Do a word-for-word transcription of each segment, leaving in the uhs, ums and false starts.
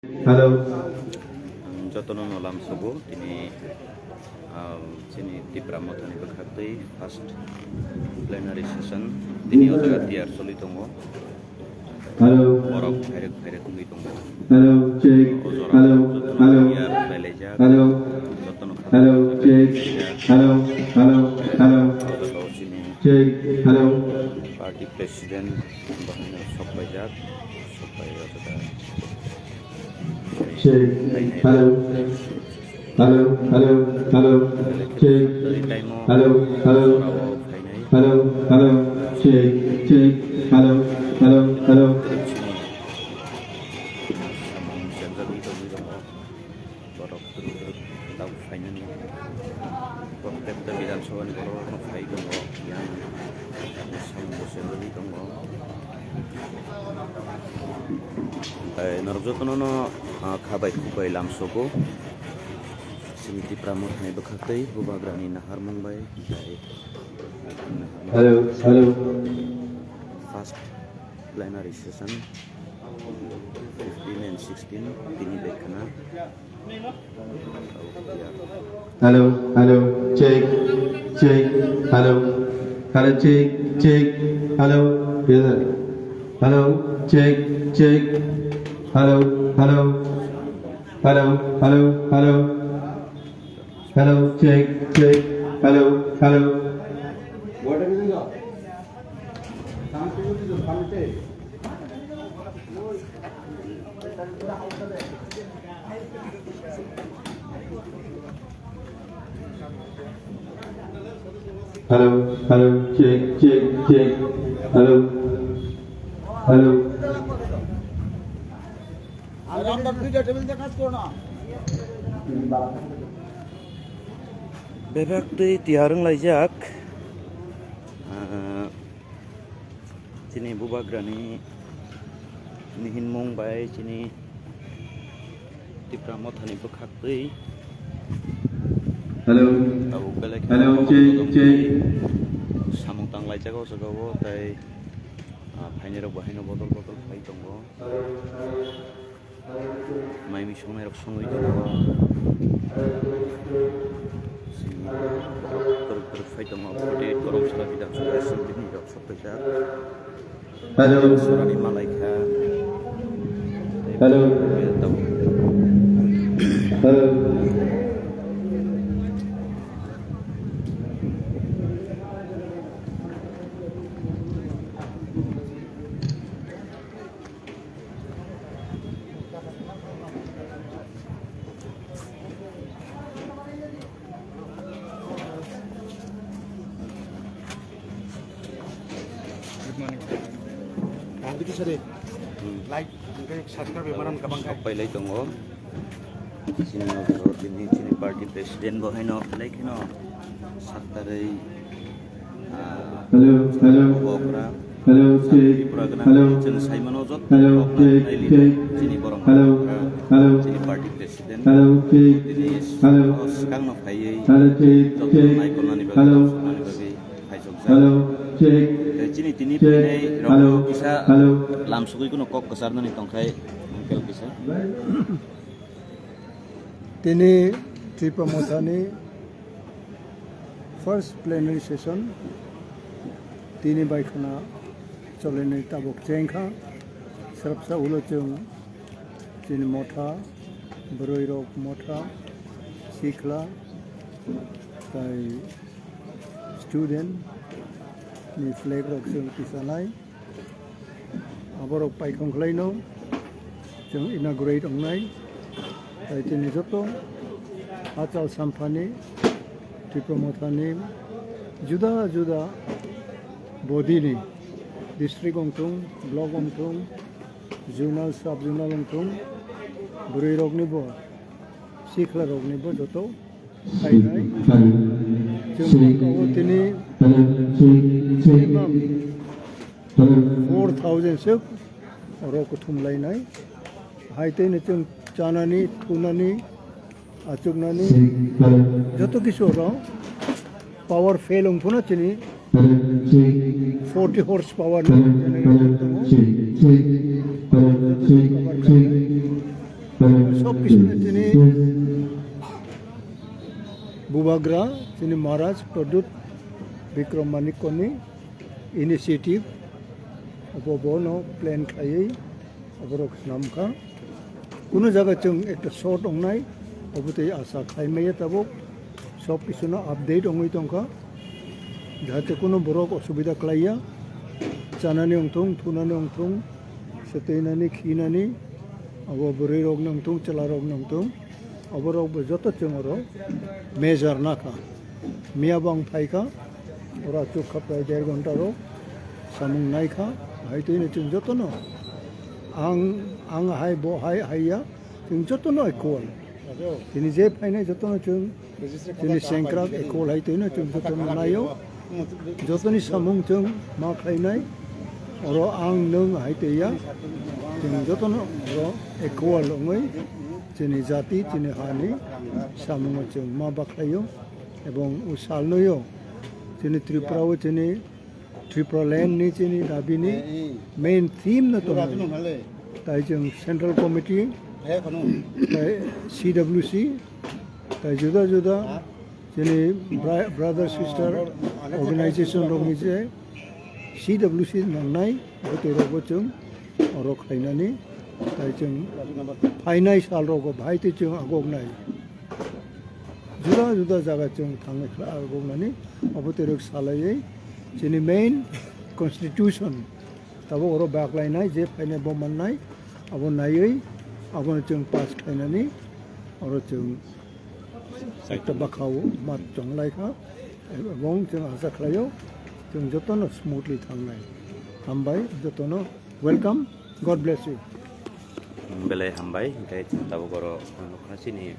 Hello. Ang jotono no lamsogo tini, ah, chini Tipra Mothani bwkhaktwi first plenary session tini o jaga tiyar choli tongo. Hello. Borok phairek phairek wngwi tongo. Hello, check. O jora Hello. Jotono Hello. Tiyar khlailaijak. Hello. Jotono Hello, check. Hello, hello, hello. O jaga o chini Check. Hello. Party president bahai no sok paijak. Sok pai o jaga. Check. Hello. Hello, hello, hello. Check. Hello, hello. Hello, hello. Check, check. Hello, hello, hello. Borok tabuk phainani. Protekta Bidhan Sabha ni borok rok no phai tongo. Yang samung bo se rwgwi tongo. Tei norok jotono no, ah, kha bai khuk bai lamsogo. Chini Tipra Mothani bwkhaktwi Bubagrani naharmung bai. Hello, hello. First plenary session fifteen and sixteen tini bai khna. Hello, hello, check, check, hello, hello, check, check, hello, yes, sir. Hello, check, check, hello, hello, hello, hello, hello, hello, check, check, hello, hello. Hello, hello, check, check, check. Hello, hello. Bebak twi tiyar wng laijak. Ah, Chini Bubagrani nihinmung bai chini Tipra Mothani bwkhaktwi. Hello. Tabuk belai kheno Hello, check, check. Samung tang laijak o jaga o tei, ah, phainai rok bo haino bodol bodol phai tongo. Mai mui songnai rok songwi tongo. Chini borok kwrwk kwrwk phai tongo, bwtwi Koromsala Bidhan Sabha Assembly ni rok sok paijak. Hello. Sorani malai kha. Hello. Hello. Good morning. Thank you, sir. Hmm. Like, subscribe, maram kabang. Sok pailai tongo. Chini o tini chini party president bo haino belai kheno saktarwi, ah, Hello, hello. Hello, check. Hello. Hello, check, check. Hello. Hello, hello. Hello, check, check. Hello. Hello, check, check. Hello. Hello, check. Tei chini tini phainai rok kisa lamsugwi kuno kok kwcharnani tongkhai, uncle kisa. Tini Tipra Mothani first plenary session tini bai khna cholenai tabuk chengkha. Srapsa ulo chwng chini motha, bwrwi rok motha, sikla, tai student ni flag rok chwng tisanai. Aborok paikong khlaino chwng inaugurate wngnai. Tai chini joto achal samphani Tipra Mothani juda juda body ni district wngthung, block wngthung, zonal, sub zonal wngthung, bwrwi rokni bo, sikla rokni bo joto Phainai. Chwng tabuk tini minimum four thousand se oro kuthum lainai. Hai tei no chwng chanani, thunani, achuknani, joto kisu oro power fail wng phano chini forty horse power ni generator tongo. Joto cover khainai. Sob kisu chini bubagra, chini Maharaj Pradyut Bikram Manikya ni initiative, obo bono plan khaiwi oborok swnam kha. Kuno jaga chwng ekta short wngnai, obo tei asa khlai maya tabuk. Sob kisu no update wngwi tongkha, jahate kuno borok osubida klaiya, chanani wngthung, thunani wngthung, swtwinani, khinani, abo bwrwi rok wngthung, chwla rok wngthung, oborok bo joto chwng oro measure nakha. Miya bo ang phaikha, oro achuk kha prai der ghonta rok samung naikha, hai twino chwng jotono ang, ang hai bo hai haiya, chwng jotono equal. Chini je phainai jotono chwng chini sengkrak equal hai twino chwng jotono naio. Jotoni samung chwng ma khlainai, oro ang nwng hai twiya, chwng jotono oro equal wngwi chini jati, chini hani samungo chwng ma bakhlaio. Ebong o salnoyo chini Tripura o chini Tripura land ni chini dabi ni main theme no tongo. Tai chwng Central Committee, tai C W C, tai juda juda chini bra-, brother sister organization rok ni je C W C nangnai bwtwi rok bo chwng oro khlainani, tai chwng phainai sal rogo bahai tei chwng agoknai. Juda juda jaga chwng thangwi khla-, agoknani, abo twerok salaiwi chini main constitution tabuk oro baklainai je phainai bo mannai, abo naiwi abono chwng pass khlainani oro chwng ekta bwkhao mat chonglai kha, ebong chwng acha khlaio chwng jotono smoothly thangnai. Hambai jotono. Welcome. God bless you. Belai hambai, hingke chwng tabuk oro nukha chini,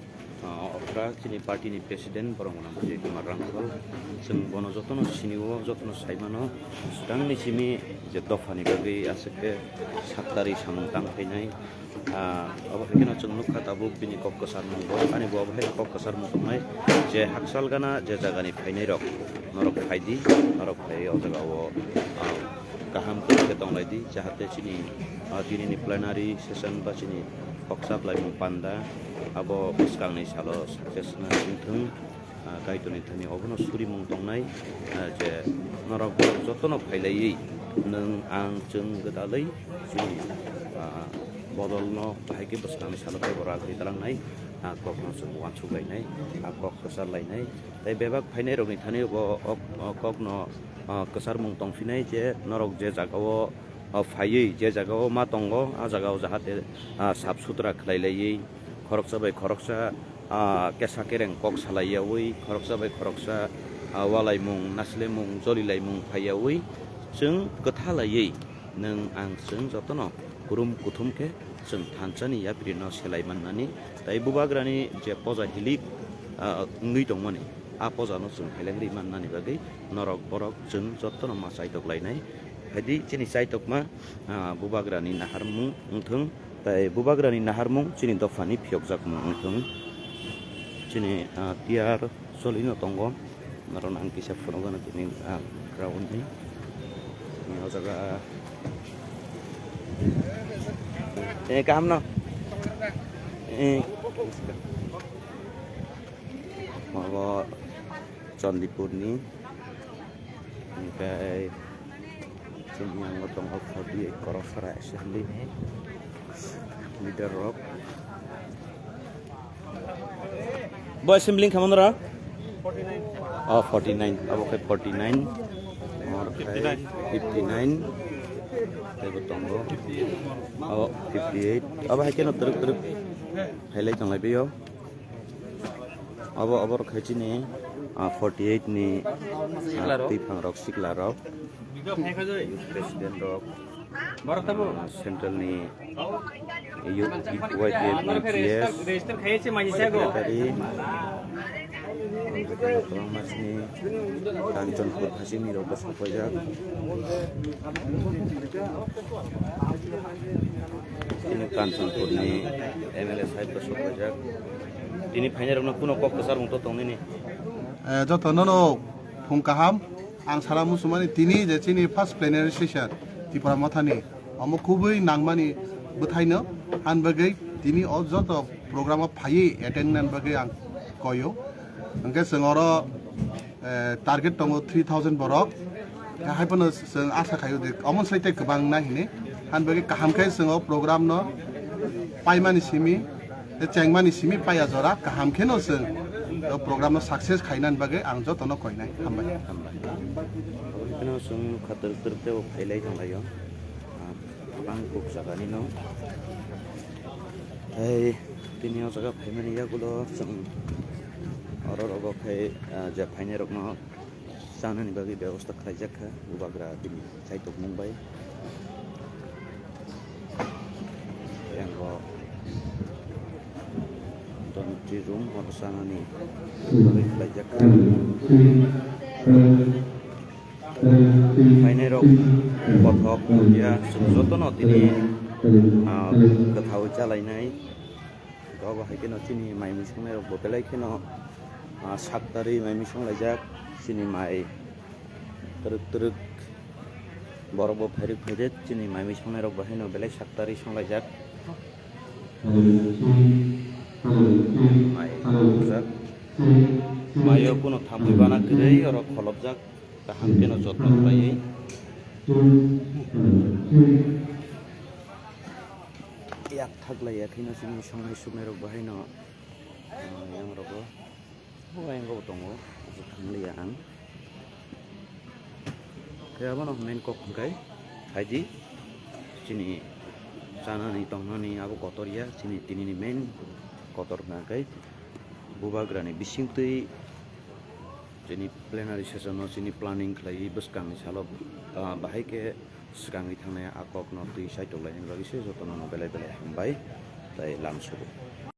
ah, okra chini party ni president borok mwnam Vijay Kumar Rangkhol. Chwng bono jotono sinio, jotono saimano, swkangni simi je dophani bagwi aswk khe saktari samung tang phainai. Ah, obo hai kheno chwng nukha tabuk bini kok kwcharmung bo, ani bo obo hai kok kwcharmung tongnai je hakchal gana je jagani phainai rok norok phaidi, norok phai o jaga o, ah, kaham khe tonglaidi, jahate chini, ah, tinini plenary session ba chini khoksa khlaimung panda abo bwskangni salo success wngna singthung, ah, Kaitorni thani obono surimung tongnai, ah, je norok borok jotono phailaiwi nwng ang chwng gwdalwi chini, ah, bodolno bahai khe bwskangni salo tei bo ragwi twlangnai, ah, kokno chwng uansuk lainai, ah, kok kwchar lainai. Tei bebak phainairokni thani bo o, o kokno, ah, kwcharmung tongphinai je norok je jagao, ah, phaiwi je jagao ma tongo, ah jagao jahate, ah, sap sutra khlai laiwi khoroksa bai khoroksa, ah, kesa kereng kok salai yaui khoroksa bai khoroksa, ah, walaimung, naslemung, jolilaimung phai yaui chwng kwtha laiwi nwng ang chwng jotono kurum kuthum khe chwng thansani yapri no selai mannani, tei bubagrani je poja hilik, ah, wngwi tongmani, a poja no chwng helengri mannani bagwi norok borok chwng jotono ma chaitok lainai. Phaidi chini chaitokma, ah, bubagrani naharmung wngthung, tei bubagrani naharmung chini dophani phiyokjakmung wngthung. Chini, ah, tiyar cholino tongo. Norokno ang kisa phunukgano tini, ah, ground ni. Ni o jaga, eh, kaham no? Eh, obo Chandipur ni. Hingke chini yango tongo forty-eight Koroksa Assembly ni leader rok. Bo assembly wngkha manora? Oh, forty-nine. Abo khe forty-nine. Abo khe fifty-nine. Tei bo tongo. Abo fifty-eight. Abo hai kheno twrwk twrwk. Hailai tonglai bio. Abo, abo rok khai chini, ah, forty-eight ni, ah, twiphang rok, sikla rok. Youth president rok, ah, central ni youth, Y T F ni G S, secretary, kwbangma sini Kanchanpur phasini rok bwswk paijak. Chini Kanchanpur ni M L A sahib bwswk paijak. Tini phainai rokno kuno kok kwchar mung to tong nini. Eh, joto nono phung kaham. Ang sana muchumani tini je chini first plenary session Tipra Mothani, omo kubui nangmani bwthaino, han bagwi Tini o joto program o phaiwi attend nani bagwi ang koyo. Hwnkhe chwng oro, eh, target tongo three thousand borok. Hai phano chwng asa khaio de, omo sai tei kwbang na hini. Hani bagwi kaham khe chwng o program no paimani simi, tei chengmani simi paiya jora, kaham kheno chwng o program no success khainani bagwi ang jotono koinai. Hambai. Hambai. Obo kheno chwng nukha twrwk twrwk tei bo phailai tonglaio. Ah, bang kuk jagani no. Tei tini o jaga phaimani yagulo chwng oro rogo khe, ah, je phainai rokno chanani bagwi bebosta khlaijak kha, bubagra bini kaitok mung bai. Yang rok dormitory room oro chanani bagwi khlaijak kha. Phainai rok kothok ya, chwng jotono tini, ah, kwthao chalainai. Obo hai kheno chini mai mui songnai rok bo belai kheno, ah, sak tarwi mai mui songlaijak. Chini mai twrwk twrwk borok bo phairwk phairwk chini mai mui songnai rok bo haino belai sak tarwi songlaijak. Mai rok. Maio kuno thamwi bana kwrwi oro kholopjak. Kaham kheno jotno khlaiwi. Yak thak lai ya kheno chini songnai suknai rok bo haino, ah, yang rogo. Bo yang rogo tongo. Bo thang liya ang. Khe abono main kok hwnkhe phaidi. Chini chanani tongnani abo kotor ya. Chini tinini main kotor hwnkhe bubagrani bisingtwi chini plenary session no chini planning khlaiwi bwskangni salo, ah, bahai khe swkangwi thangnai a kokno twi saitok lainani bagwi se jotono no belai belai hambai tei lamsogo.